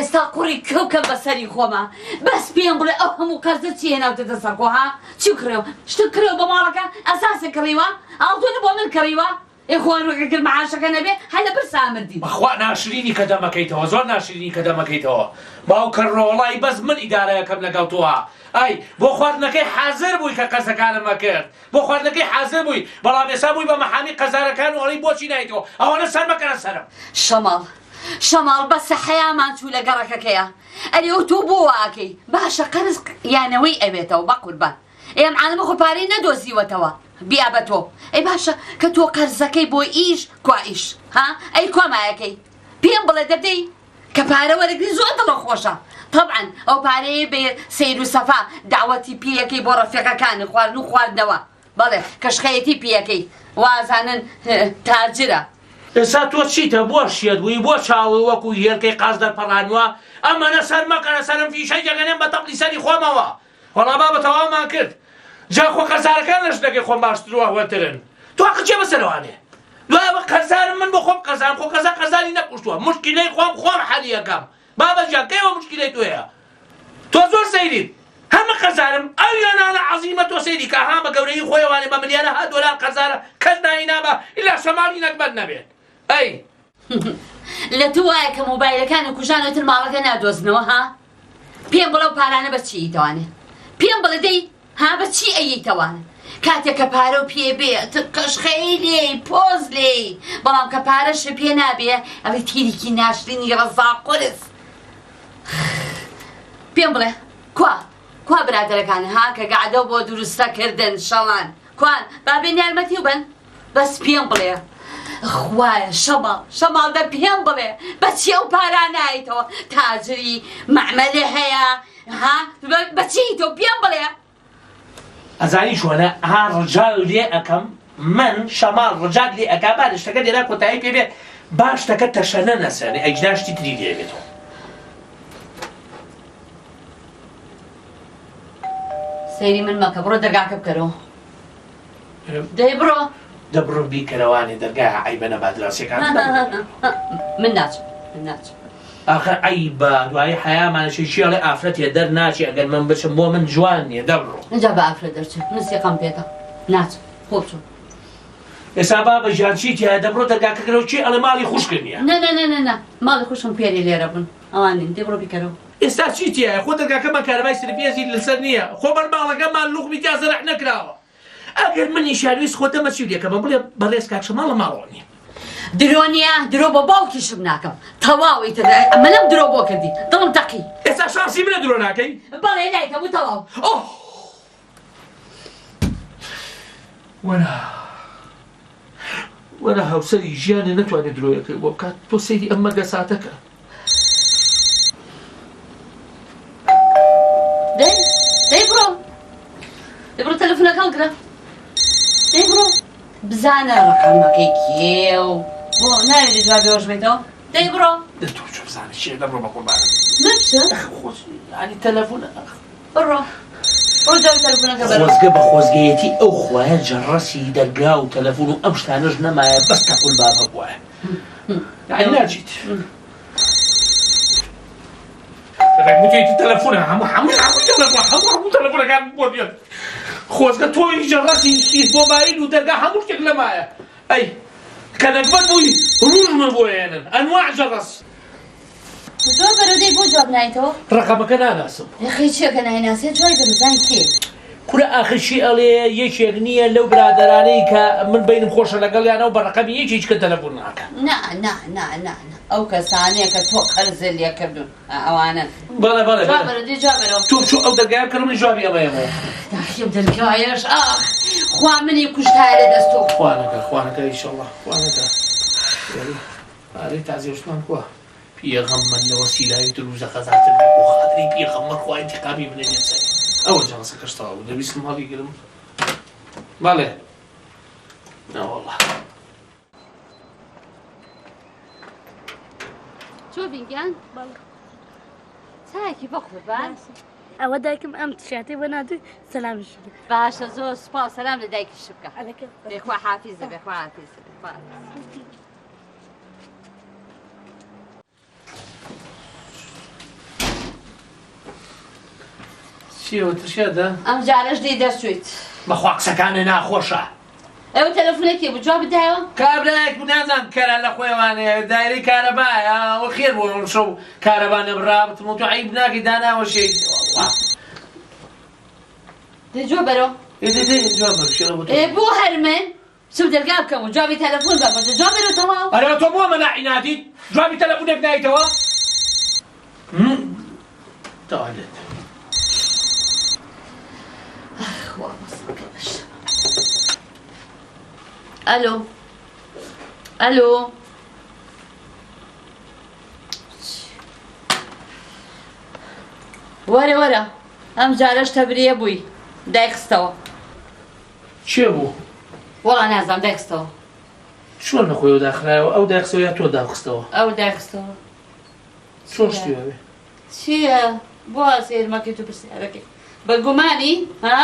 ئێستا قوڕی کوێ بکەم بە سەری خۆما بەس پێم بڵێ ئەو هەموو قەرزە چی هێناوتەتە سەر خۆ ها چی کڕێوە شتت کڕێوە بۆ ماڵەکە ئەساسێک کڕیوە ئاڵتونت بۆ من کڕیوە ئێ خۆ ئەگەر معاشەکە نەبێ هەر لە برسا مردی. بەخوا ناشرینی کە دەمەکەیتەوە زۆر ناشرینی کە دەمەکەیتەوە باوکە ڕۆڵای بەس من ئیدارەیەکەم لەگەڵ تۆ ئای بۆ خواردنەکەی حازر بووی کە قەرزەکانم ئەکرد بۆ خواردنەکەی حازر بووی بەڵام ئێستا بووی بە مەحامی قەزارەکان و ئەڵێی بۆچی نایتەوە ئەوەنە سەر مەکەنە سەرم. شەماڵ شەماڵ بەسە حەیامان چوو لە گەڕەکەکەیا ئەرێ و تۆ بۆ وا ئەکەی باشە قەرز یانەوەی ئەوێتەوە بەقوربان ئێ ئەم عالەمە خۆ پارەی نەدۆزیوەتەوە بیا بە تۆ ئەی باشە کە تۆ قەرزەکەی بۆ ئیش کوا ئیش ها ئەی کوا مایەکەی پێم بڵێ دەدەی کە پارە وەرەگری زۆر دڵە خۆشە تەبعەن ئەو پارەیە بێ سەیر و سەفا داوەتی پیەکەی بۆ ڕەفیقەکانی خواردن و خواردنەوە بەڵێ کەشخەیەتی پیەکەی وازانن تاجرە. ئێستا تۆ چیتە بۆ شێت بووی بۆ چاوت وەکو هێلکەی قاز دەرپەڕانوە ئەمەنە سەر مەکەنە سەرم فیشەکێک ئەنێم بە تەپڵی سەری خۆمەوە وەڵا بابە تەواومان کرد جا خۆ قەرزارەکان لە ژنەکەی خۆم باشتر و ئەهوەنترن تۆ ئەقڵ چیە بەسەرەوانێ دوای ئەوە قەرزارم من بۆ خۆم قەرزارم خۆ قەرزار قەرزاری نەکوشتووە مشکیلەی خۆم خۆم حەلی ئەکەم بابە گیان کەی ئەوە مشکیلەی تۆیە تۆ زۆر سەیریت هەر من قەرزارم ئەو یۆنانە عەزیمە تۆ سەیری کە ها بە گەورەیی خۆیەوانێ بە ملیارەها دۆلار قەرزارە کەس ناوی نابا ئیلا شەماڵی نەگبەت نەبێت ئەی لە تو وایە کە مۆبایلەکانت کوژانەوە تر ماڵەکە نادۆزنەوە ها پێم بڵێ ئەو پارانە بە چی ئەیتەوانێ پێم بڵێ دەی ها بە چی ئەیەیتەوانێ کاتێک کە پارە و پێ بێ قەشخەی لێی پۆز لێی بەڵام کە پارەش پێ نابێ ئەڵێ تیریکی ناشرینی ڕەزا قورس پێم بڵێ کوا کوا برادەرەکان ها کە گەعدەو بۆ دروستە کردن شەوان کوان با بێن یارمەتی و بن بەس پێم بڵێ خوایە شەماڵ شەماڵ دە پێم بڵێ بەچی ئەو پارانە ئەیتەوە تاجری مەعمەلێ هەیە ها بەچی تۆ پێم بڵێ. ئەزانی چۆنە ها ڕجاو لێ ئەکەم من شەماڵ ڕجات لێ ئەکا با شتەکە لێرا کۆتایی پێ بێ با شتەکە تەشەنە نەسەنێ ئەگینا شتی تری لێ بێتەوە. سەیری من مەکە بڕۆ دەرگاکە بکەرەوە. دەی بڕۆ. دە بڕۆ بیکەرەوانێ دەرگایە عەیبە نەبا دراوسێکان من ناچم من ناچم. ئاخر عەیبە دوایی حەیامان ئەچێ کێ ئەڵێ ئافرەتێ دەرناچێ ئەگەر من بچم بۆ من جوان نییە دە بڕۆ. ئینجا بە ئافرەت دەرچم من سیقەم پێتە ناچم خۆ بچۆ. ئێستا بابە گیان چی تیایە دە بڕۆ دەرگاکە کەرەوە کێ ئەڵێ ماڵی خوشکت نییە. نا نا نا نا ماڵی خوشکم پێری لێرە بوون ئەوان نین دەی بڕۆ بیکەرەوە. ئێستا چی تیایە خۆ دەرگاکەمان کارەبای سرپێزی لەسەر نییە خۆ بەر ماڵەکەمان لوقمی تیا زەرع نەکراوە. ئەگەر منیشیان ویست خۆ دەمە چی لێکەمە بڵێ بەڕێز کاک شەماڵ لە ماڵەوە نییە. درۆ نییە درۆ بۆ باوکیشم ناکەم تەواو ئیتر ئەمەنەم درۆ بۆ کردی دڵم تەقی. ئێستا شانسی منە درۆ ناکەی؟ بەڵێ نایکەم و تەواو. ئۆه وەرە وەرە هاوسەری ژیانێ نەتوانێ درۆیەکەی بۆ بکات تۆ سەیری ئەم مەرگەساتە کە. دەی دەی بڕۆ دەی بڕۆ تەلەفونەکە هەڵگرە دەی بڕۆ بزانە ڕەقەمەکەی کێ و بۆ ناوێری جوابی ئەوەش بێتەوە دەی بڕۆ دە تۆ چۆ بزانە چیە دەبڕۆ بە قوربانم من بچم خۆ ینی تەلەفونە بڕۆ بڕۆ جوابی تەلەفونەکە بەرەوە. خۆزگە بە خۆزگەیەتی ئەو خوایە جەڕەسی دەرگا و تەلەفون و ئەم شتانەش نەمایە بەس تەقول باب هەبوایە یعنی ناچیت وتێتی تەلەفۆنە هەموو هەموو هەموو تەلەفۆن هەموو هەموو تەلەفۆنەکان بۆ دێت خۆزگە تۆی جەڕەسی مۆبایل و دەرگا هەموو شتێک لەمایە ئەی کە نەگبەت بووی ڕوژمە بۆ هێنن ئەنواع جەڕەس جواب بەرە دەی بۆ جواب نایتەوە؟ ڕەقەمەکە ناناسم. یەخەی چیە کە نایناسێ جوای بەرە بزانین کێیە. کورە ئاخر چی ئەڵێ یەکێک نییە لەو برادەرانەی کە من بەینم خۆشە لەگەڵیانە و بە ڕەقەمی یەکێکی کە تەلەفۆن ناکا. نا نا نا نا نا ئەو کەسانەیە کە تۆ قەرزت لێ کردوون ئەوانەن. بەڵێ بەڵێ جواب بەرە دەی جواب بەرەوە. تۆ بچۆ ئەو دەرگایە بکەرەوە منیش جوابی ئەمە یەمەوە. داخی ئەم دەرگایەش ئاخ خوا منی کوشتایە لە دەست تۆ. خوا نەکا خوا نەکا ئیشەڵا خوا نەکا. پارەی تازیەشتمان کوا؟ پیغەمبەر لەوە سیلاوی تر و زەقەزاتر بێ بۆ خاتری پیغەمبەر خوا ئینتیقامی منە لێ بزانێ ئەوە جەڵەسەکەش تەواو بوو دەویستم هەڵیگرم بەڵێ نەوەڵا. چۆبین گیان چایەکی بەقوربان. ئەوە دایکم ئەم تشاتەی بۆ ناتوی سەلامیشی باشە زۆر سوپاس سەلام لە دایکیش بکە بێخوا حافیزە بێخوا حافیزە بێخوا حافیزە. چیەوە ترشێتە؟ ئەم جارەش لێی دەرچوویت. بەخوا قسەکانێ ناخۆشە. ئەوە تەلەفونەکێ بوو جوابت دایەوە؟ کابرایەک بوو نازانم کەرا لە خۆیەوانەیە دایرەی کارەبایە ئەوە خێر بوو ئەم شەو کارەبا نەبڕا وتم تۆ عەیب ناکەی داناوەشێی وەڵا. دەی جواب بەرەوە. ئێ دەی دەی جواب بەرە شێڵە بۆ تۆ. ئێ بۆ هەر من بچم دەرگا بکەم و جوابی تەلەفون بەمەوە دە جواب بەرەوە تەواو. ئەرێ تۆ بۆ مەلا عینادیت جوابی تەلەفونێک نایتەوە؟ تەوالێت. ئەخ وا مەسڵەکە بەشە. ئەلۆ ئەلۆ وەرە وەرە ئەم جارەش تەبریە بووی دایخستەوە. کێ بوو؟ وەڵا نازانم دایخستەوە. چۆن لە خۆیەوە داخرایەوە؟ ئەو دایخستەوە یا تۆ داوخستەوە؟ ئەو دایخستەوە. چۆن شتی وابێ؟ چییە؟ بۆ سەیرمەکەیت و پرسیارەکەی؟ بە گومانی ها؟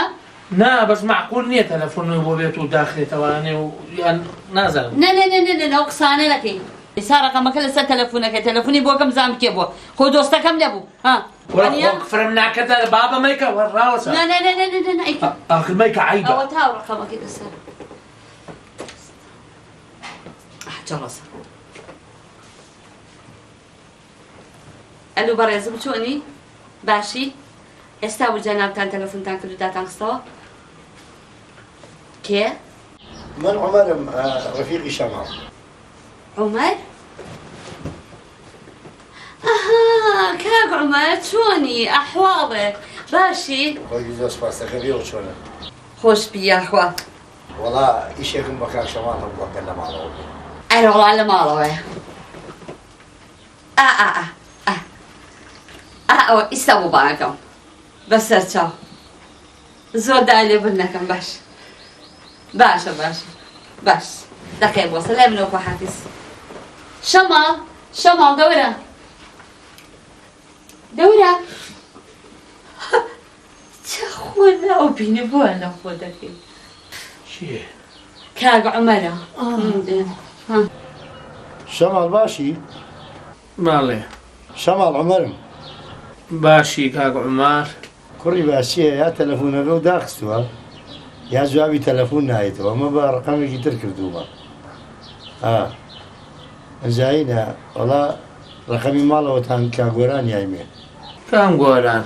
نا بەس مەعقول نییە تەلەفۆن بۆ بێت و داخرێتەوانێ و یان نازانم. نا نا نا نا نا ئەو قسانە نەکەی. ئێستا ڕەقەمەکە لەسەر تەلەفونەکەی تەلەفونی بۆ کەم بزانم کێ بووە خۆ دۆستەکەم نەبوو ها وەرە خۆ کفرم ناکردە بابە مەیکە وەر ڕاوەسە. نا نا نا نا نا نا ئەیکە. ئاخر مەیکە عەیبە. ئەوە تا ڕەقەمەکەی لەسەر. جەڕەسە. ئەلو بەڕێزم چۆنی باشی ئێستا بوو جەنابتان تەلەفونتان کرد و داتان خستەوە کێ؟ من عومەرم ڕەفیقی شەماڵ. عومەر؟ ئەها کاک عومەر چۆنی ئەحواڵێ باشی؟ خۆشبی زۆر سوپاس دەکەم ئێوە چۆنن؟ خۆشبی یاخوا. وەڵا ئیشێکم بە کاک شەماڵ هەبوو ئەگەر لە ماڵەوە بێ. ئەرێ وەڵا لە ماڵەوەیە. ئا ئا ئا ئا ئا ئەوە ئیستا بۆ بانگەکەم بەسەر چاو زۆر داوای لێبوردن نەکەم باش باشە باشە باش دەقەیەک بۆ سەلای منەوە خواحافیز شەماڵ شەماڵ دەورە دەورە چه خۆ ناو بینی بۆ لە خۆ دەکەی چییە؟ کاک عومەرە. شەماڵ باشی؟ بەڵێ. شەماڵ عومەرم. باشی کاک عومەر؟ کوڕی باشیە یا تەلەفونەکەو داخستوە یا جوابی تەلەفون نایەتەوە ئەمە بە ڕەقەمێکی تر کردوومە ئا ئەنجایینە وەڵا ڕەقەمی ماڵەوەتان کاک گۆران یایمێ. کام گۆران؟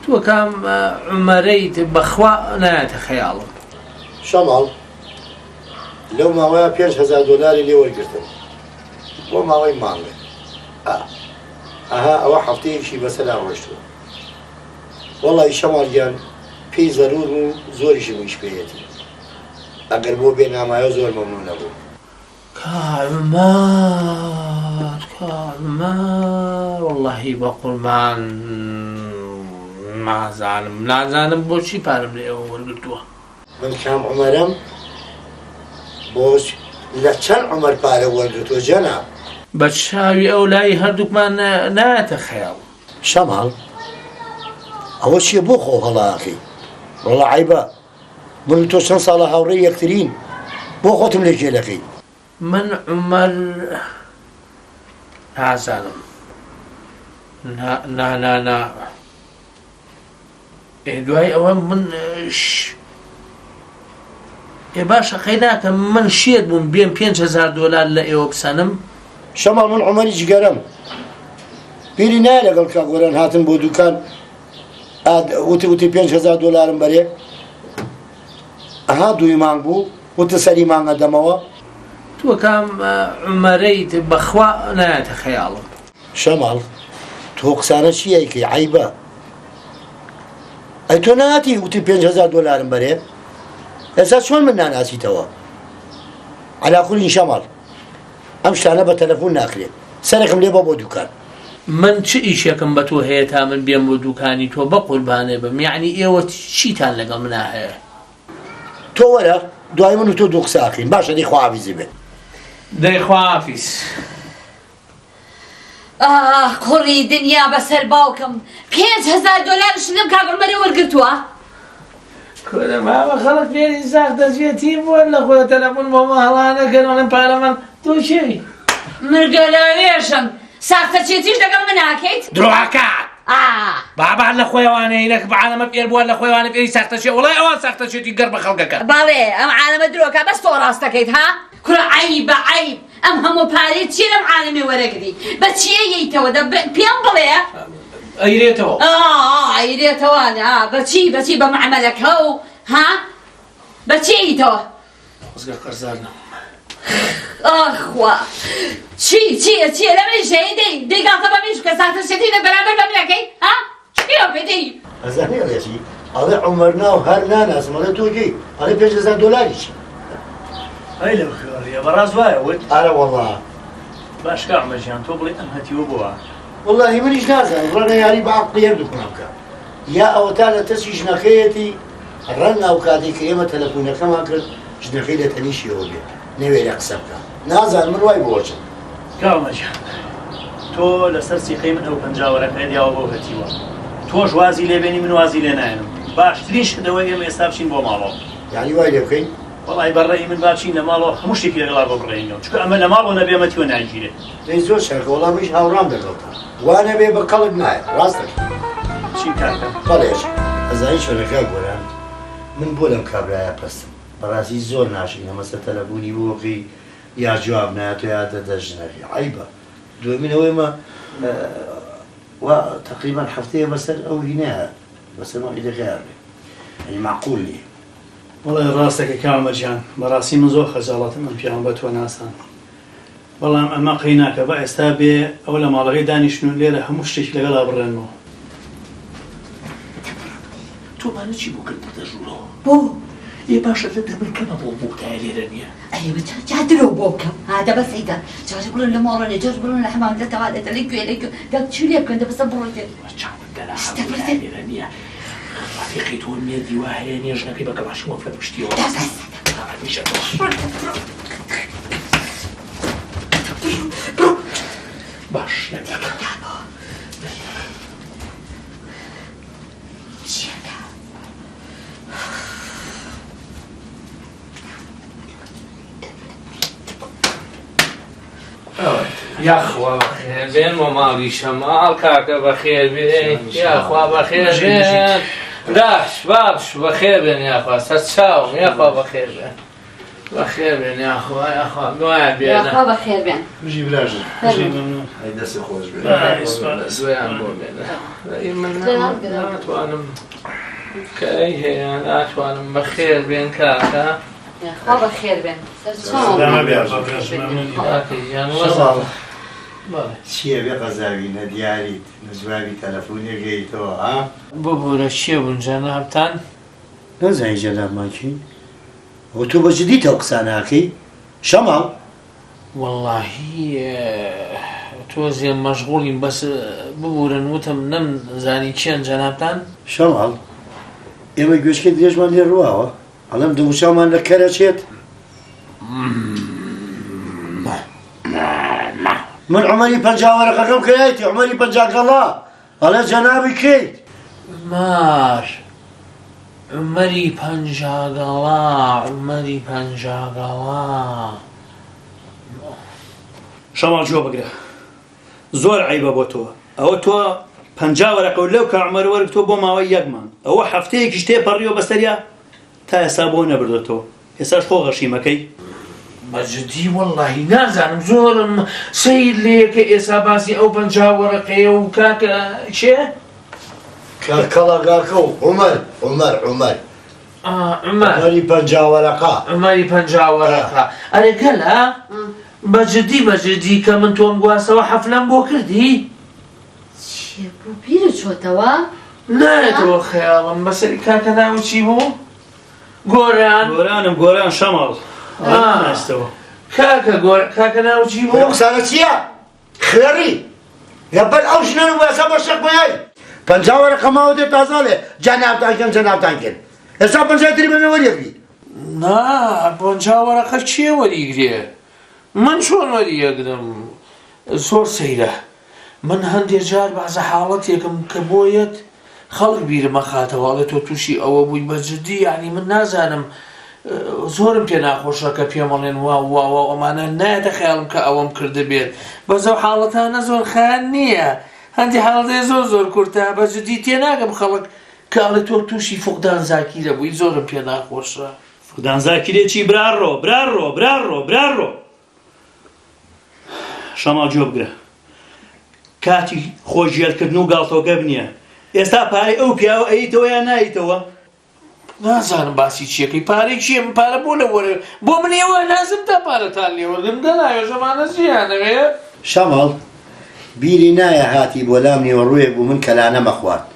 تۆ کام عومەرەیت بەخوا نایەتە خەیاڵم. شەماڵ لەو ماوەیە 5000 دۆلاری لێ وەرگرتم بۆ ماوەی مانگێک ئا ئەها ئەوە هەفتەیەکی بەسەرا ڕۆشتووە وەڵی شەماڵ گیان پێی زەرورم و زۆریشم ئیش پێیەتی ئەگەر بۆ بێ نامایەوە زۆر مەمنونە بووم. کا عومەر کا عومەر وەڵاهی بەقوربان نازانم نازانم بۆچی پارەم لە ئێوە وەرگرتووە. من کام عومەرم بۆچ لە چەند عومەر پارە وەرگرتووە جەناب؟ بە چاوی ئەو لای هەردووکمان نایەتە خەیاڵ. شەماڵ ئەوە چیە بۆ خۆ هەڵە ئەکەی ڕۆڵە عەیبە من و تۆ چەند ساڵە هاوڕێی یەکترین بۆ خۆتم لێ جێ دەکەی؟ من عومەر نازانم نا نا نا نا ئێ دوای ئەوە من ش... ئێ باشە قەی ناکەم من شێت بووم بێم 5هزار دۆلار لە ئێوە بسەنم شەماڵ من عومەری جگەرەم بیری نایە لەگەڵ کاک گۆران هاتن بۆ دوکان وتی وتی 5000 دۆلارم بەرێ ئەها دووی مانگ بوو وتە سەری مانگە دەمەوە. تۆ کام عومەرەیت بەخوا نایەتە خەیاڵم. شەماڵ تۆ قسانە چی ئەیکەی عەیبە ئەی تۆ ناتی وتی 5000 دۆلارم بەرێ ئێستا چۆن من ناناسیتەوە عەلا کولین شەماڵ ئەم شتانە بە تەلەفون ناکرێت سەرێکم لێ بە بۆ دوکان. من چ ئیشێکم بە تۆ هەیە تا من بێم بۆ دوکانی تۆ بەقوربانێ بم یەعنی ئێوە چیتان لەگەڵ منا هەیە؟ تۆ وەرە دوای من و تۆ دوو قسە ئەکەین باشە دەی خواحافیزی بێت. دەی خواحافیز. ئاخ کوڕی دنیا بەسەر باوکم 5000 دۆلارش لەم کاک عومەرە وەرگرتووە. کورە مامە خەڵک فێری ساختەچێتی بووە لە خۆ تەلەفۆن بۆ مە هەڵانەکەن ئەڵێن پارەمان تۆ کێی؟ مرگەلاوێژم ساختەچێتیش لەگەڵ من ناکەیت؟ درۆ ئەکات. ئا. بابە هەر لە خۆیەوانەیە نەک بە عالەمە فێر بووە لە خۆیەوانە فێری ساختەچیە وەڵای ئەوان ساختەچێتی گەڕ بە خەڵکەکە. بەڵێ ئەم عالەمە درۆکا بەس تۆ ڕاستەکەیت ها کورە عەیبە عەیب ئەم هەموو پارەی چیە لەم عالەمێ وەرەگری بە چیە یەیتەوە دە پێم بڵێ. ئەیرێتەوە. ئا ئەیرێتەوە نا بەچی بەچی بە مەعمەلەکە و ها بەچی ئەیتەوە. خۆزگە قەرزار نەبووم. ئاخوا چی چییە چییە لە منیش هەیە دەی دەی گاڵتە بە منیش بکە ساتە شێتی لە بەرامبەر بە منەکەی ها چی ئەوکەی دەی. ئەزانی ئەڵێ چی ئەڵێ عومەر ناو هەر ناناسم ئەڵێ تۆ کێی ئەڵێ 5000 دۆلاری چی. ئەی لەو خوێڕیە بەڕاست وایە وت؟ ئەرە وەڵا. باش کاک عومەر گیان تۆ بڵێی ئەم هەتیوە بۆ وا؟ وەڵاهی منیش نازانم ڕەنگە یاری بە عەقڵی هەردووکمان بکا یا ئەوەتا لە ترسی ژنەکەیەتی ڕەنگە ئەو کاتەی کە ئێمە تەلەفونەکەمان کرد ژنەکەی لە تەنیشیەوە بێ نەوێرێ قسە بکا نازانم من وای بۆ ئەچم. کاوە گیان تۆ لەسەر سیقەی من ئەو 50 وەرەقەیەت یاوە بەو هەتیوە تۆش وازی لێ بێنی من وازی لێ نایەنم باشترین شت ئەوەیە ئێمە ئێستا بچین بۆ ماڵەوە. یانی وای لێ بکەین؟ وەڵای بە ڕەئی من با بچین لە ماڵەوە هەموو شتێکی لەگەڵا ببڕێینەوە چونکە ئەمە لە ماڵەوە نەبێ ئەمە تیوە ناگیرێ. دەی زۆر چاکە وەڵا منیش هاوڕام لەگەڵتا وا نەبێ بە کەڵک نایە ڕاست دەکەی. چی کاکە؟ بەڵێ ئەچم. ئەزانی چۆنە کاک گۆران من بۆ لەم کابرایە پەستم بەڕاستی زۆر ناشرینە مەسە تەلەفونی بۆ بکەی یا جواب نایەتەوە یا دە دە ژنەکەی عەیبە دووەمین ئەوەی ئێمە وا تەقریبەن هەفتەیە بەسەر ئەو هینەیە بەسەر مەوعیدەکەیا بێ یانی مەعقول نییە. وەڵای ڕاست دەکەی کاک عومەر گیان بەڕاستی من زۆر خەجاڵەتم ئەم پیاوەم بە تۆ ناساند بەڵام ئەمە قەی ناکا با ئێستا بێ ئەوە لە ماڵەکەی دانیشن و لێرە هەموو شتێکی لەگەڵا بڕێنمەوە. تۆ مانە چی بۆ کردتە ژوورەوە؟ بۆ؟ ئێ باشە دە دەمن کەمە بۆ بووتایە لێرە نییە. ئەرێ بە جا درۆ بۆ بکەم ها دە بەس ئەیدا جارێ بڵێن لە ماڵە نیە جارێ بڵێن لە حەمام لە تەوالێتە لە کوێ لە کوێ دە چی لێ بکەن دە بەسە بڕۆ تێ چاوت دەرا لێرە نییە. ڕەفیقی تۆ مێردی وا هەیە نیە ژنەکەی بە کەڵاشینکۆف لە پشتیەوە دە بەس باش یاخوا بەخێر بێن بۆ ماڵی شەماڵ کاکە بەخێر بێن یاخوا بەخێر بێن داش باش بەخێر بێن یاخوا سەرچاوم یاخوا بەخێر بێن بەخێر بێن یاخوا یاخوا دوایان بێنە یاخوا بەخێر بێن بژی براژن ئەی دەست خۆش بێ دوایان بۆ بێنە من ناتوانم کە ئەی هەیە ناتوانم بەخێر بێن کاکە یاخوا بەخێر بێن چییە بێ قەزاوی نە دیاریت نە جوابی تەلەفۆنێک گەیتەوە ها؟ ببورە کێ بوون جەنابتان؟ نازانی جەنابمان کێین؟ ئەوە تۆ بە جدیت ئەو قسانە ئەکەی شەماڵ؟ وەڵاهی تۆزێ مەشغوڵین بەس ببورن وتم نەم زانی کێن جەنابتان؟ شەماڵ ئێمە گوێچکەی درێژمان لێ ڕواوە ئەڵێم دەموچاومان لە کەر ئەچێت؟ من عومەری 50 وەرەقەکەم کە یایتی عومەری 50 گەڵا ئەڵێ جەنابی کێیت؟ عومەر عومەری 50 گەڵا عومەری 50 گەڵا. شەماڵ گوێ بگرە زۆر عەیبە بۆ تۆ ئەوە تۆ 50 وەرەقە و لەو کا عومەر وەرگتووە بۆ ماوەی یەک مانگ ئەوە هەفتەیەکیش تێپەڕیوە بەسەریا تا ئێستا بۆ نەبردۆتەوە ئێستاش خۆ غەشیمەکەی. بە جدی وەڵاهی نازانم زۆرم سەیر لێیە کە ئێسا باسی ئەو 50 وەرەقەیە و کاکە کێ؟ کاک کەڵەگاکە و عومەر عومەر عومەر عومەر عومەری 50 وەرەقە عومەری 50 وەرەقە ئەرێ گەلە بە جدی بە جدی کە من تۆم گواستەوە حەفلەم بۆ کردی؟ چیە بۆ بیرت چۆتەوە؟ نایەتەوە خەیاڵم بەسەری کاکە ناوی چی بوو؟ گۆران گۆرانم گۆران شەماڵ ناستەوە کاکە گۆر کاکە ناوی چی بوو؟ ئەو قسانە چییە؟ خوێڕی لەبەر ئەو ژنە بوو ئێستا بۆ شەق بەیای 50 وەرەقە ماوە دێ تازاڵێ جەنابتان کێن جەنابتان کێن ئێستا 50 تری بەمێ وەریەگری نا 50 وەرەقە کێ وەریگرێ من چۆن وەریەگرم زۆر سەیرە من هەندێ جار بەعزە حاڵەتێکم کە بۆیەت خەڵک بیرم ئەخاتەوە ئەڵێ تۆ تووشی ئەوە بووی بە جدی یانی من نازانم زۆرم پێ ناخۆشە کە پێم ئەڵێن وا و وا و ئەمانە نایەتە خەیاڵم کە ئەوەم کردبێت بەس ئەو حاڵەتانە زۆر خەیال نییە. هەندی حاڵەتێ زۆر زۆر کورتە بە جدی تێناگەم خەڵک کە ئەڵێ تۆ تووشی فوقدان زاکیرە بووی زۆرم پێ ناخۆشە. فوقدان زاکیرە چی براڕۆ براڕۆ براڕۆ براڕۆ شەماڵ گوێ بگرە کاتی خۆ ژێلکردن و گاڵتەوگەپ نییە ئێستا پارەی ئەو پیاوە ئەیتەوە یا نایتەوە؟ نازانم باسی چیەکەی پارەی چیە من پارە بۆ لە وەرە بۆ من ئێوە لازم تا پارەتان لێ وەرگرم دەناوێ ژەمانە چیانەوێ. شەماڵ، بیری نایە هاتی بۆ لام نیوەڕوویەک بوو من کەلانەمە خوارد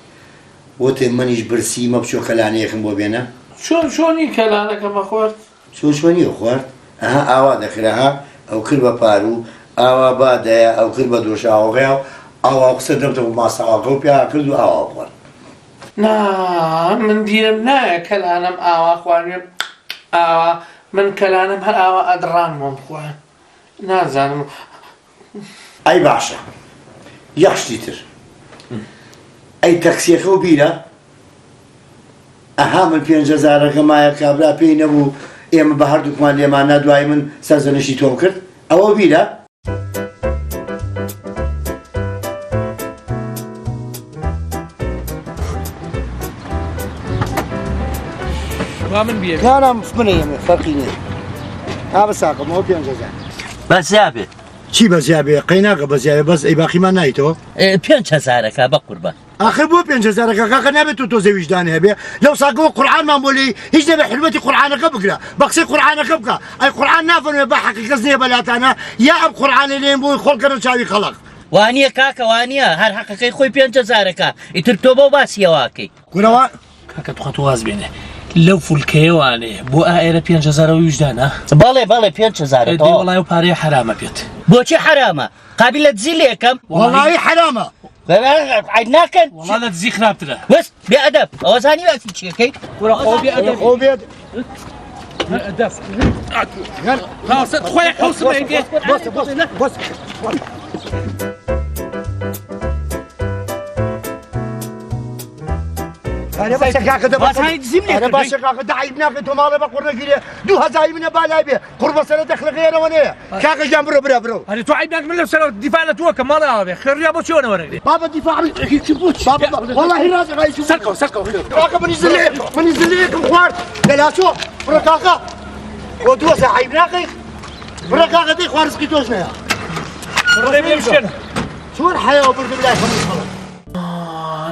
وتم منیش برسیمە بچۆ کەلانەیەکم بۆ بێنە. چۆن چۆنی کەلانەکەمە خوارد؟ چۆن چۆنی خوارد؟ ئەها ئاوا دەکرا ها ئەوکرد بە پاروو ئاوا با دەیا ئەوکرد بە دۆشاوەکەیا و ئاوا قسە دەمتە بۆ ماستاوەکە و پیا کرد و ئاوا خوارد. نا من بیرم نایە کەلانەم ئاوا خواردبێ ئاوا من کەلانەم هەر ئاوا ئەدڕانمەوە خوارد نازانم. ئەی باشە یەک شتی تر ئەی تەکسیەکە و بیرە ئەها من پێنج هەزارەکە مایە کابرا پێی نەبوو ئێمە بە هەردووکمان لێمان نا دوای من سەرزەنشتی تۆم کرد ئەوە بیرە؟ وا من بیەوێ. نا نا منەیەمێ فەرقی نییە ها بەساقم ئەوە 5000 بەس زیابێ چی بەزیابێ قەیناکە بەزیابێ بەس ئەی باقیمان نایتەوە پێنج هەزارەکە بە قوربان ئاخر بۆ پێنج هەزارەکە کاکە نابێت تۆ تۆزێ ویژدانی هەبێ لەو ساگەوە قورعانمان بۆ لێی هیچ نەبێ حرمەتی قورعانەکە بگرە بە قسەی قورعانەکە بکە ئەی قورعان نافەرمێ بە حەقی کەس نییە بەلاتانە یا ئەم قورعانەی لێن بۆی خۆڵکەنە چاوی خەڵک وانییە کاکە وانییە هەر حەقەکەی خۆی پێنج هەزارەکە ئیتر تۆ بۆ باسی ئەوە ئەکەی. کورەوە کاکە تخوا تۆ واز بێنێ لەو فولکەیە وانێ بۆ ئائێرە 5000 ویژدانە بەڵێ بەڵێ 5000 دەی وەڵای ئەو پارەیە حەرامە پێت بۆچی حەرامە قابیلە دزی لێکەم وەڵایی حەرامە عیب ناکەن وەڵا لە دزی خراپترە بەس بێ ئەدەب ئەوە زانی باسی چیەکەی کورە خۆ بێ ئەدەب خۆ بێت ئەدەب خۆی حوسم بەس بەس بەس ئەرێ باشە کاکە دە باسانی دزیم لێ ئەرێ باشە کاکە دە عیب ناکەی تۆ ماڵێ بە قوڕ نەگیرێ 2000 منە با لای بێ قوڕ بەسەرە دەخلە غێرەوە نەیە کاکە گیان بڕۆ برا بڕۆ ئەرێ تۆ عیب ناکەی من لەو سەرەوە دیفاع لە تۆ کەم ماڵێ ئاوا بێ خێر ڕیا بۆ چیەوە نەوەرەگرێ بابە دیفاع هیچ بوو بابە والله ڕاست ڕای چوو سەرکەوە سەرکەوە خێر کاکە منی زلێ منی زلێکم خوارد لەلاچۆ بڕۆ کاکە بۆ دووە سە عیب ناکەی بڕۆ کاکە دەی خوارزقی تۆش نەیە چۆن حەیاوە بردم لای هەموو خەڵک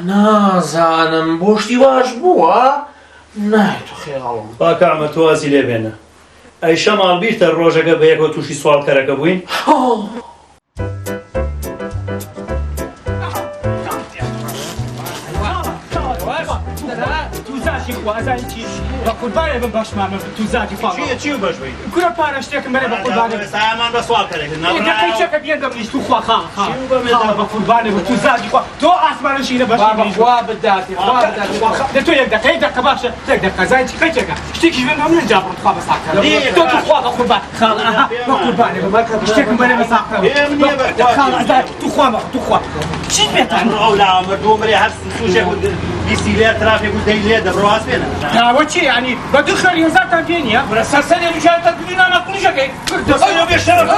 نازانم بۆ شتی واش بووە نایەتە خەیاڵم. با کامە تۆ وازی لێ بێنە. ئەی شەماڵ بیرتە ڕۆژەکە بەیەکەوە تووشی سواڵکەرەکە بووین؟ تۆ ئاسمانە شینە بەشی بابا منیش خوا بداتێ خوا بداتێ خوا لە تۆ یەک دەقە یەک دەقە باشە یەک دەقە زانی چی قەیچێکە شتێکیش بێن من جا بڕۆ خوا بە ساقە تۆ تو خوا بە قوربان خاڵ ئەها بە قوربانێ بە شتێکم بەرێ بە ساقە خاڵ ئەزا تو خوا بە تو خوا چی پێتان ئەو لاوە مردوو مرێ هەر سوژێک و بیسی لێ ترافێک و دەی لێ دەبڕۆ واز بێنە داوە چی یعنی بە دوو خوێری هەزارتان پێ نییە کورە سەرسەرێ دووچار تەرکردووی نامەقولیشەکەی دەسەوە بێ شەرەف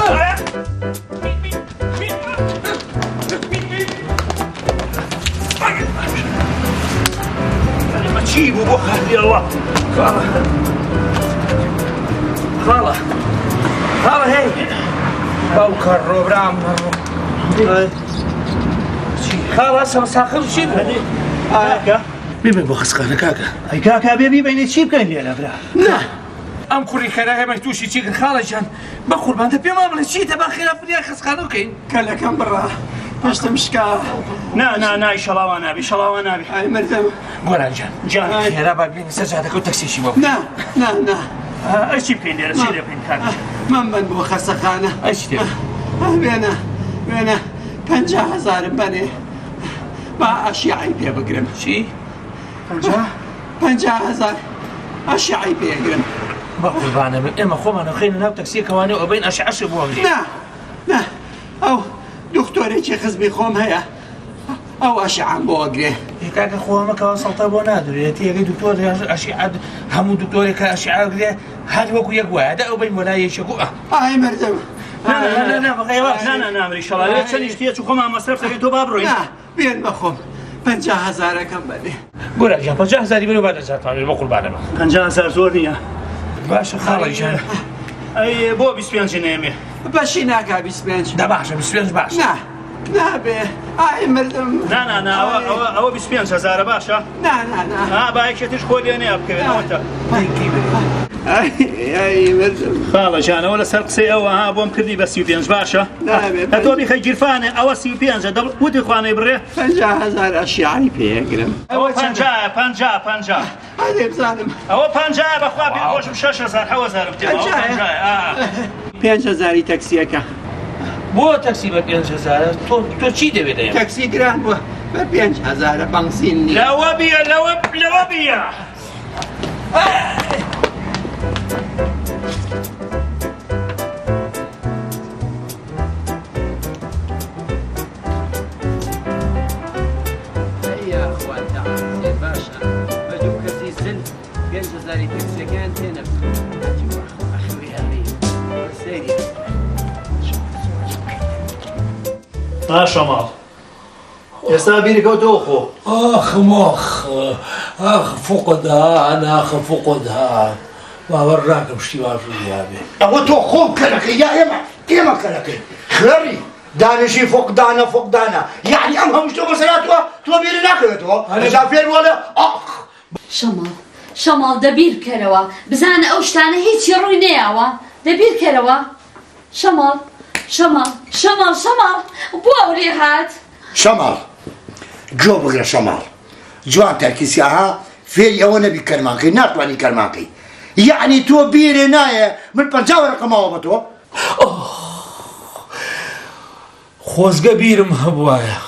چی بوو بۆ خاتری ئەوە خاڵە خاڵە خاڵە هەی باوکە ڕۆبرام خاڵە سەمساخر چی بوو کاکە ببێ بۆ خەسخانە کاکە ئەی کاکە بێ بیبینێ چی بکەین لێرە برا نا ئەم کوڕی خێرا ئێمەی تووشی چی کرد خاڵە گیان بەقوربان دە پێمان بڵێ چیتە با خێرا فریای خەسخانە بکەین. کەلەکەم بڕا پشتم شکا. نا نا نا ئیشەڵا وا نابی ئیشەڵا وا نابی. ئای مردم. گۆران گیان جان خێرا با بێینە سەر جادەکە و تەکسیشی بۆ بکەین. نا نا نا. ئەی چی بکەین لێرە چی لێ بکەین کاک گیان. مەمبەن بۆ خەسەخانە. ئەی چی لێ بکەین. وێنە وێنە 50 هەزارم بەنێ با ئەشیعەی پێ بگرم. چی؟ 50 50 هەزار ئەشعەی پێ ئەگرم. بەقوربانە بن ئێمە خۆمان ئەخەینە ناو تەکسیەکەوانێ و ئەبەین ئەشعەشێ بۆ ئەگرین. نا نا ئەو دکتۆرێکی خزمی خۆم هەیە ئەو ئەشعەم بۆ ئەگرێ. ئێ کاکە خۆ ئەمە کەوا سەڵتە بۆ نادرێ تێگەی دکتۆر ئەشعە هەموو دکتۆرێک کە ئەشعە ئەگرێ هەر وەکو یەک وایە دە ئەو بەین بۆ لای یەکێک و ئە. ئای مردم. نا نا نا نا نا نامری شەڵا لێ چەندیش تێچوو خۆمان مەسرەف دەکەین تۆ با بڕۆین. نا بێن بەخۆم 50 هەزارەکەم بەێ. گۆران گیان 50 هەزاری بەرەو با نەجاتمان بێ بە قوربانە بم. 50 هەزار زۆر نییە. باشە خاڵە گیان. ئەی بۆ 25 نێمێ؟ بەشی ناکا 25. دە باشە 25 باشە. نا نابێ ئای مردم. نا نا نا ئەوە ئەوە ئەوە 25 هەزارە باشە. نا نا نا. ئا با یەکێتیش خۆی لێ نەیە بکەوێت ئەوەتە. ئای ئای مردم. خاڵە گیان ئەوە لەسەر قسەی ئەوە ها بۆم کردی بە 35 باشە. نابێ. ئە تۆ بیخە گیرفانێ ئەوە 35 دە وتی خوانەی بڕێ. 50 هەزار ئەشیعەی پێ ئەگرم. ئەوە پەنجایە پەنجا پەنجا. ئەدێ بزانم. ئەوە پەنجایە بەخوا پێ خۆشم شەش هەزار حەوت هەزارم تێ ئەوە پەنجایە ئا. پێنج هەزاری تەکسیەکە. بۆ تەکسی بە پێنج هەزارە تۆ تۆ چی دەوێت لە ئێمە؟ تەکسی گران بووە بە پێنج هەزارە بەنزین نییە. لەوە بیە لەوە لەوە بیە. ئەی یاخوا تەعازیە باشە بە دوو کەسی زل پێنج هەزاری تەکسیەکەیان تێ نەبوو. هەتی وەخوا خوێڕی سەیری. باشە ماڵ ئێستا بیری کەوتەوە خۆ. ئاخ ماخ ئاخ فقدان ئاخ فقدان باوەڕ ناکەم شتی وا ڕوویابێ. ئەوە تۆ خۆم کەرەکەی یا ئێمە ئێمە کەرەکەی خوێڕی دانیشی فقدانە فقدانە یعنی ئەم هەموو شتە بەسەر هاتووە تۆ بیری ناکەوێتەوە ئەجا فێر وەڵێ ئاخ. شەماڵ شەماڵ دە بیر بکەرەوە بزانە ئەو شتانە هیچی ڕووی نەیاوە دە بیر کەرەوە شەماڵ شەماڵ شەماڵ شەماڵ بۆ ئەو لێ هات؟ شەماڵ گوێ بگرە شەماڵ جوان تەرکیسی ئەها فێری ئەوە نەبی کەرمانکەی ناتوانی کەرمانکەی یەعنی تۆ بیرێ نایە من 50 وەرەقە ماوە بە تۆ خۆزگە بیرم هەبوایە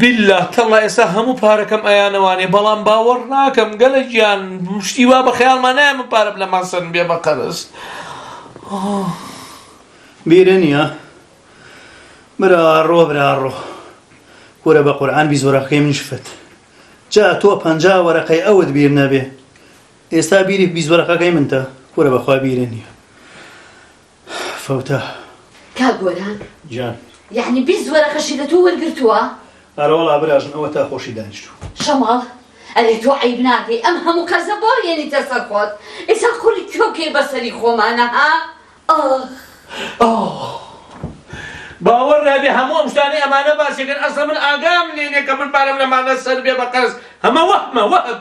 بیللا تەڵا ئێستا هەموو پارەکەم ئەیانەوانێ بەڵام باوەڕ ناکەم گەلە گیان شتی وا بە خەیاڵما نایە من پارەم لەمان سەن بێ بە قەرز. بیرە نییە براڕۆ براڕۆ کورە بە قورعان 20 وەرەقەکەی منیش فت جا تۆ 50 وەرەقەی ئەوت بیر نەبێ ئێستا بیری 20 وەرەقەکەی منتە کورە بەخوا بیرە نییە فەوتا. کاک گۆران گیان. یەعنی 20 وەرەقەشی لە تۆ وەرگرتووە؟ ئەرەوەڵا براژن ئەوەتا خۆشی دانیشتوو. شەماڵ ئەرێ تۆ عەیب ناکەی ئەم هەموو قەرزە بۆ هێنیتە سەر خۆت ئێستا قوڕی کوێ بکەی بەسەری خۆمانە ها ئاخ. ئاه باوەڕ نابێ هەموو ئەم شتانەی ئەمانە باسیەکەن ئەسڵەن من ئاگام لێ نیە کە من پارەم لەمانە سەر بێ بە قەرز هەمە وەهمە وەهم.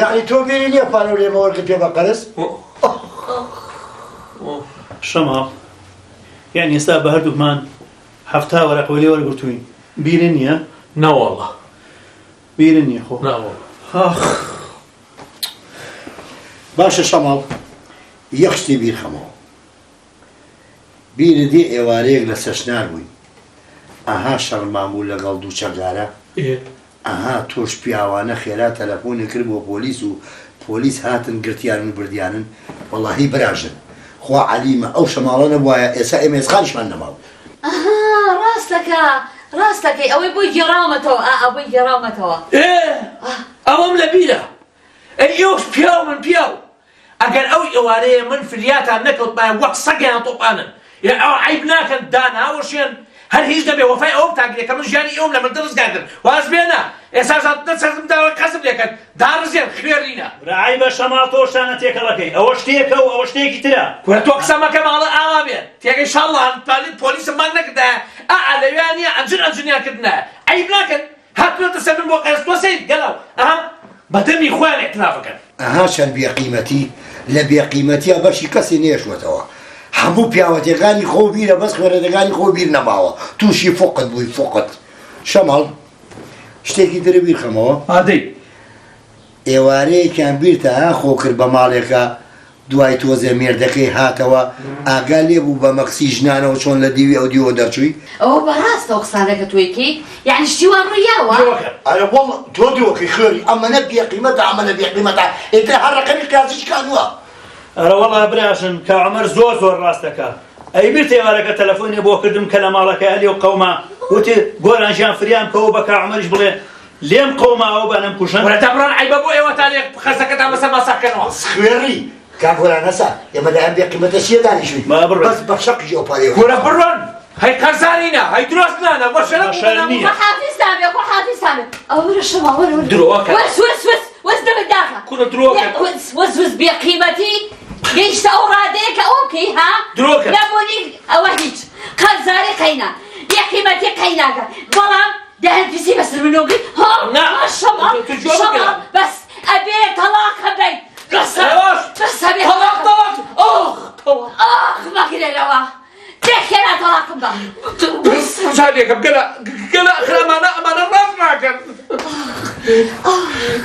یەعنی تۆ بیری نیە پارەو لێمە وەرگرتوە بە قەرز؟ شەماڵ یانی ئێستا بە هەردووکمان حەفتا وەرەقەو لێ وەرگرتووین بیرت نییە؟ نەوەڵا بیرت نییە خۆ نەوەڵا ئاخ. باشە شەماڵ یەک شتی بیر خەمەوە بیرت دێ ئێوارەیەک لە سەشنار بووین ئەها شەڕمان بوو لەگەڵ دوو چەکدارە؟ ئەها تۆش پیاوانە خێرا تەلەفۆنت کرد بۆ پۆلیس و پۆلیس هاتن گرتیانن و بردیانن وەڵاهی براژن خوا عەلیمە ئەو شەماڵە نەبوایە ئێسا ئێمە ئێسقانیشمان نەمابوو. ئەها ڕاستەکا ڕاستەکەی ئەوەی بۆی گێڕاومەتەوە ئا ئا بۆی گێڕاومەتەوە. ئێ ئەوەم لەبیرە ئەی ئێوەش پیاو من پیاو ئەگەر ئەو ئێوارەیە من فریاتان نەکەوتمایە وەک سەگیان تۆپانن ئێ ئەوە عەیب ناکەن داناوەشێن هەر هیچ نەبێ وەفای ئەوە بتانگرێ کە من ژیانی ئێوەم لە مردن ڕزگار کرد واز بێنە ئێستاش هاتنە سەرم داوای قەرزم لێکەن داڕزێن خوێڕینە. برا عەیبە شەماڵ تۆ شتانە تێکەڵەکەی ئەوە شتێکە و ئەوە شتێکی ترە. کورە تۆ قسە مەکە ماڵە ئاوا بێ تێگەی شاڵڵا پۆلیسم بانگ نەکردایە ئا لەویا نیە ئەنجن ئەنجنیان کردنایە عەیب ناکەن هاتنەتە سەر من بۆ قەرز تۆ سەیر گەلاو ئەها بە دەمی خۆیان ئیعتراف ئەکەن. ئەها چەند بێ قیمەتی لە بێ قیمەتیا بەشی کەسی نێشوەتەوە هەموو پیاوەتیەکانی خۆو بیرە بەس خوێنەرەکانی خۆو بیر نەماوە توشی فقت بووی فقت شەماڵ شتێکی ترت بیر خەمەوە. ئادەی. ئێوارەیەکیان بیرتە ها خۆ کرد بە ماڵێکا دوای تۆزێ مێردەکەی هاتەوە ئاگا لێ بوو بە مەکسی ژنانەوە چۆن لە دیوی ئەو دیوە دەرچووی. ئەوە بەڕاستە ئەو قسانە کە تۆی کەی یەعنی شتی وا ڕووی یاوە؟ درۆکەن. ئەرێ وەڵا تۆ درۆکەی خوێری ئەمەنە بێ قیمەتە ئەمەنە بێ قیمەتە ئیتر هەر ڕەقەمی قیاسی شکاندوە. ئەرەوەڵا براژن کا عومەر زۆر زۆر ڕاست دەکا ئەی بیرتە ئێوارەکە تەلەفۆنێ بۆ کردم کە لە ماڵەکەیا لێو قەوما وتی گۆران گیان فریام کەوە بە کا عومەریش بڵێ لێم قەوماوە با نەمکوژن. کورە دەبڕۆن عەیبە بۆ ئێوەتان لێ قەرزەکەتان بەسەرما ساغ کەنەوە. خوێڕی. کاک گۆران هەسا ئێمە لای ئەم بێ قیمەتە چییە دانیشوین با بڕۆین. بەس بە شەقیش ئەو پارەیە کورە بڕۆن هەی قەرزارینە هەی درۆستنانە بۆ شەرەف بە شەرم نییە. خوا حافزتان بێ خوا حافزتان بێ ئەوە شەماڵ وەرە وەرە درۆکە. وەس وەس وەس وەس دەمت داخە کورە درۆکە. وەس وەس وەس بێ قیمەتی گەیشتە ئەو ڕادەیە کە ئەوە بکەی ها درۆکە. نەبوونی ئەوە هیچ قەرزاری قەینا بێ قیمەتی قەیناکە بەڵام دەهن پیسی بەسەر منەوە گرت ها نا. ها شەماڵ تۆ جواب شەماڵ بکە. بەس ئەبێ تەڵاقم بەی بەس ئێوەش. بەس ئەبێ تەڵاق تەڵاق ئۆخ تەڵاق ئاخ مەگرێرەوە دێ خێرا تەڵاقم بە ڕجالێکم گەلە گەلە ئەخر ئەمانە ئەمانە ڕاست ناکەن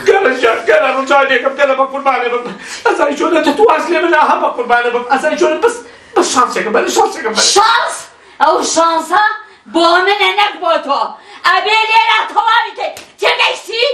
گەلە ژیان گەلە ڕجالێکم گەلە بە قوربانێ بم ئەزای چۆنە تۆ واز لێ بنا هە بە قوربانێ بم ئەزای چۆنە بەس بەس شانسێکم بەرێ شانسێکم بەرێ شانس ئەو شانسە بۆ منە نەک بۆ تۆ ئەبێ لێرە تەواوی کەی تێگەیشتی؟